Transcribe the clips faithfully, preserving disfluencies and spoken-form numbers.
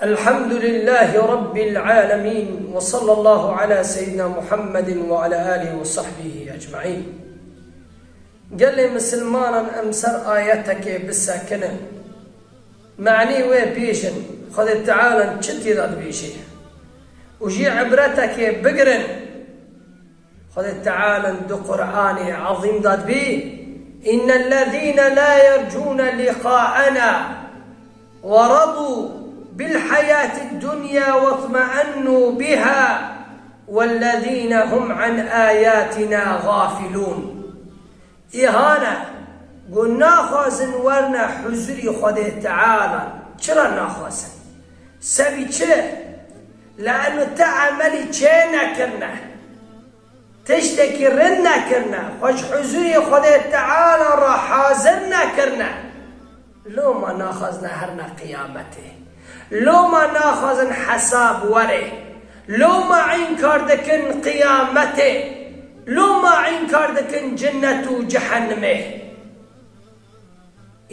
الحمد لله رب العالمين، وصلى الله على سيدنا محمد وعلى آله وصحبه أجمعين. Gelê misilmanan em ser ayetekê bisekinin. Manî wê bêjin, Xwedê Teala çi tê de dibêje? Û jî ibretekê bigirin. Xwedê Teala di Qur'anê Ezîm de dibê: إن الذين لا يرجون لقاءنا ورضوا بالحياة الدنيا واطمأنوا بها والذين هم عن آياتنا غافلون. Îhane ku naxwazin werine huzurî Xwedê Teala. Çira naxwazin? Sebî çi? Le'nu te emelî çê nekirine. Tiştekî rind nekirine. Xwe ji huzurî Xwedê Teala re hazir nekirine. Loma naxwazine herine qiyametê. Loma naxwazin hesab were. Loma înkar dikin qiyametê. Loma înkar dikin cinnet û cehennemê.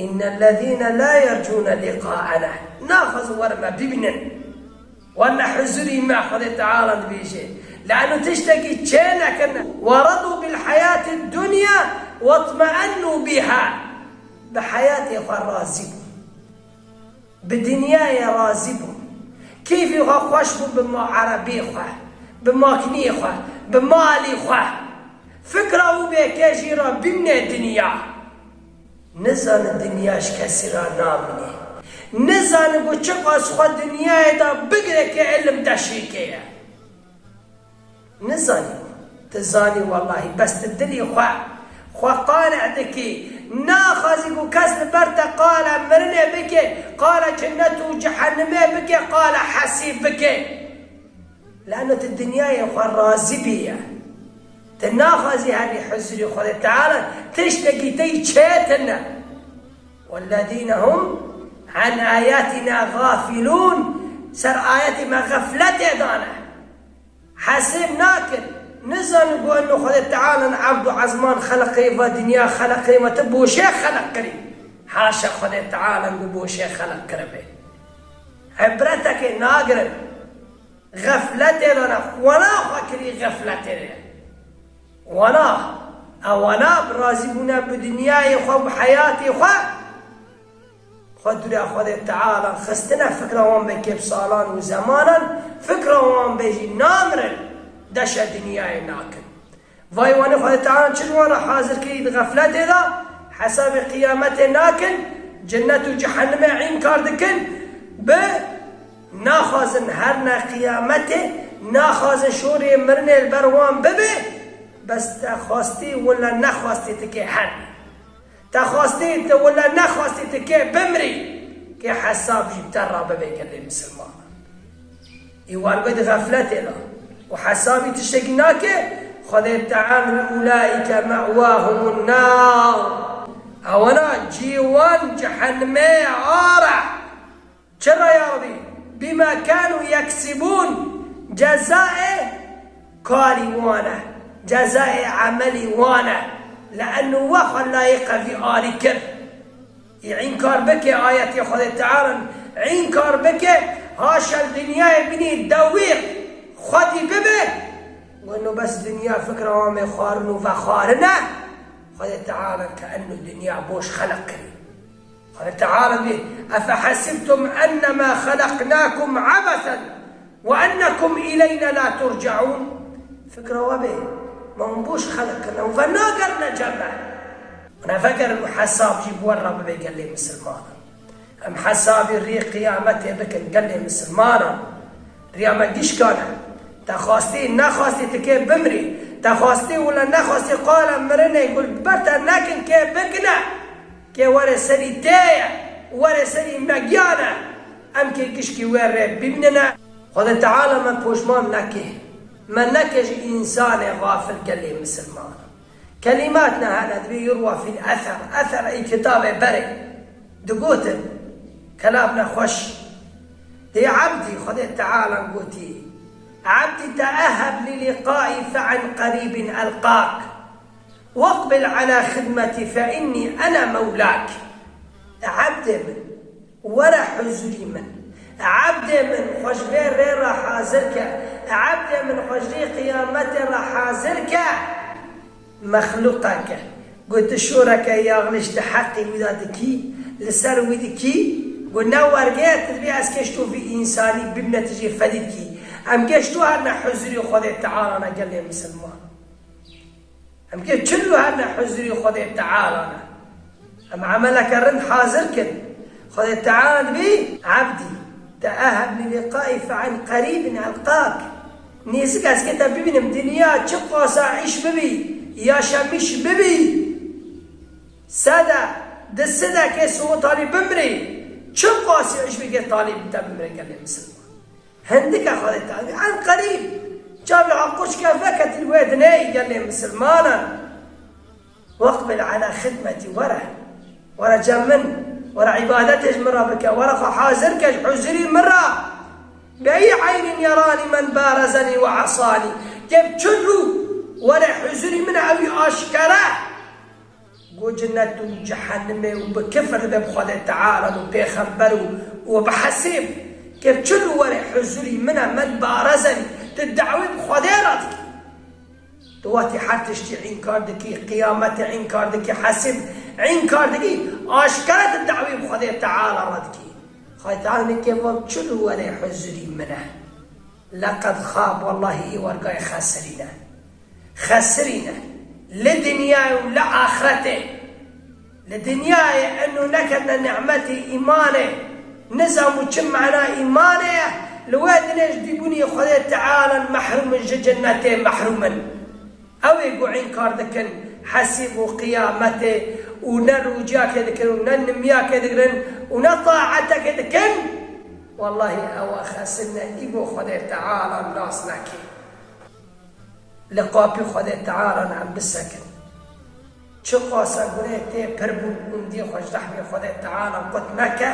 إن الذين لا يرجون لقاءنا. Naxwazin were me bibînin. Werine huzurî me, Xwedê Teala dibêje. Le'nu tiştekî çê nekirine. ورضوا بالحياة الدنيا واطمأنوا بها. Bi heyatê xwe razî bûn. Bi dinyayê razî bûn. Kêfê xwe xweş bûn bi ma erebê xwe, bi makînê xwe, bi malê xwe. Fikra wî bê ke jî re bimîne dinya. Nizane dinya ji kesî re namîne. Nizane ku çiqas xwe dinyayê de bigire ke ilim deşêkê ye. Nizanî. Tu zanî wellahî, bes tu dilî xwe, xwe qane dikî. Naxwazî ku kes li ber te qala mirinê bike, qala cinnet û cehennemê bike, qala hesîb bike. Lano tu dinyayê xwe razî bîye. Tu naxwazî herî huzurî Xwedê Teala, tiştekî te yî çêtine. والذين هم عن آياتنا غافلون. Ser ayetê me xefletê dane. Hesêb nakin. Nizanin ku eno Xwedê Teala ebd û ezman xeleqê ve, dinya xeleqê ve, tu boşê xeleq kirî. Haşa Xwedê Teala ku boşê xeleq kiribe. Îbretekê nagirin. Xefletê de ne, wana xwe kirî xefletê de. Wana, ewana bi razîbûne bi dinyayê xwe, bi heyatê xwe, xwe dûre Xwedê Teala xistine, fikra wan be kê bi salan û zemanan, fikra wan be jî namirin, deşe dinyayê nakin. Vay wanê Xwedê Teala çi ji wan re hazir kirî di xefletê de, hesabê qiyametê nakin, cennet û cehennemê înkar dikin, bi naxwazin herine qiyametê, naxwazin şorê mirinê li ber wan bibe, bes te xwestî wila nexwestî tikê her. Te xwestî, te wila nexwestî, tu kê bimrî, kê hesab jî te re bibe gelê misilmanan. Î wan be di xefletê de û hesabî tiştekî nake, Xwedê Teala: أولئك مأواهم النار. Ewana cî wan cehennemê ar e. Çira ya Rabbî? بما كانوا يكسبون. Cezayê karî wan e. Cezayê emelî wan e. Le'ennu we xwe layiqe vî arî kir. Î înkar bike ayetê Xwedê Teala, înkar bike, haşa li dinyayê binî dewîr xwedî bibe. Weno bes dinya fikra wan bê xwarin û vexwarin e. Xwedê Teala ke eno dinya boş xeleq kirî. Xwedê Teala dibê: أفحسبتم أنما خلقناكم عبثا وأنكم إلينا لا ترجعون. Fikra we bê, me hûn boş xeleq kirine û venagerine cem me. Hûn vegerin û hesab jî bi we re bibe gelê misilmanan. Em hesabî rê qiyametê bikin gelê misilmanan. Riya me gişkan e. Te xwestî, nexwestî, tu kê bimrî. Te xwestî wila nexwestî, qala mirinê ku li ber te nekin, kê bikine. Kê were serî tê ye, were serî me giyan e. Em kê gişkî wê rê bimînine. Xwedê Teala me poşman neke. Me neke ji însanê xafil gelê misilman. Kelîmat ne hene dibê يروى في الأثر. Ether ey kitabê berê. Digotin, kelam ne xweş. Dê ebdî, Xwedê Teala gotî: عبدي تأهب للقائي فعن قريب ألقاك. وأقبل على خدمتي فإني أنا مولاك. Ebdê min, were huzurî min. Ebdê min xwe ji vê rê re hazir ke. Ebdê min xwe ji rê qiyametê re hazir ke. Mexlûqeke. Got, tu şoreke yaxlîş di heqê wî de dikî, li ser wî dikî, got, ne wergê, tu dibê ez kê ji to vî însanî bibîne, tu jê fedî dikî. Em kê ji to herine huzurî Xwedê Teala ne gelê misilman. Em kê çil û herine huzurî Xwedê Teala ne. Em emeleke rind hazir kin. Xwedê Teala dibî, ebdî, te'eheb li liqaî fe an qerîbin elqak. Nêzik ez kê te bibînim, dinya çi qasa îş bibî, yaşamîş bibî. Sede, di sedekê sotalî bimrî. Çi qasî îş bike talî bi te bimrê gelê misilman. Hindike Xwedê Teala. En qerîb. Çavê xwe qurçke veke til wê dinê gelê misilmanan. Weqbil ala xidmetî were. Were cem min. Were îbadetê ji min re bike. Were xwe hazir ke ji huzurî min re. Bi eyî eynin yeranî men barezenî ve esanî. Ke bi çi rû were huzurî min e, ew ê aşkere. Got, cinnet û cehennemê û bi kifir dibe bi Xwedê Teala û pêxember û, û bi hesêb. Ke çil û were huzurî min e, men barezenî, tu dawê bi Xwedê re dikî. Tu wextî her tiştî înkar dikî, qiyametê înkar dikî, hesêb înkar dikî, aşkere tu dawê bi Xwedê Teala re dikî. Xwedê Teala dike, van çil û were huzurî min e. Leqed xab, wellahî, î wergayê xesirî ne. Xesirî ne. Li dinyayê û li axretê. Li dinyayê eno neketine nimetê îmanê. Nizam û çi mena îmanê ye. Li wê dinê ji dîbûnê Xwedê Teala mehrûm in, ji cennetê mehrûm in. Ew ê ku înkar dikin hesîb û qiyametê û ne rûciyakê dikin û ne nimiyakê digirin û ne taetekê dikin, wellahî ew xesir ne, î bo Xwedê Teala nas neke. Li qapî Xwedê Teala em bisekin. Çiqasa guneh tê pir bû, gundî xwe ji rehmê Xwedê Teala qut neke.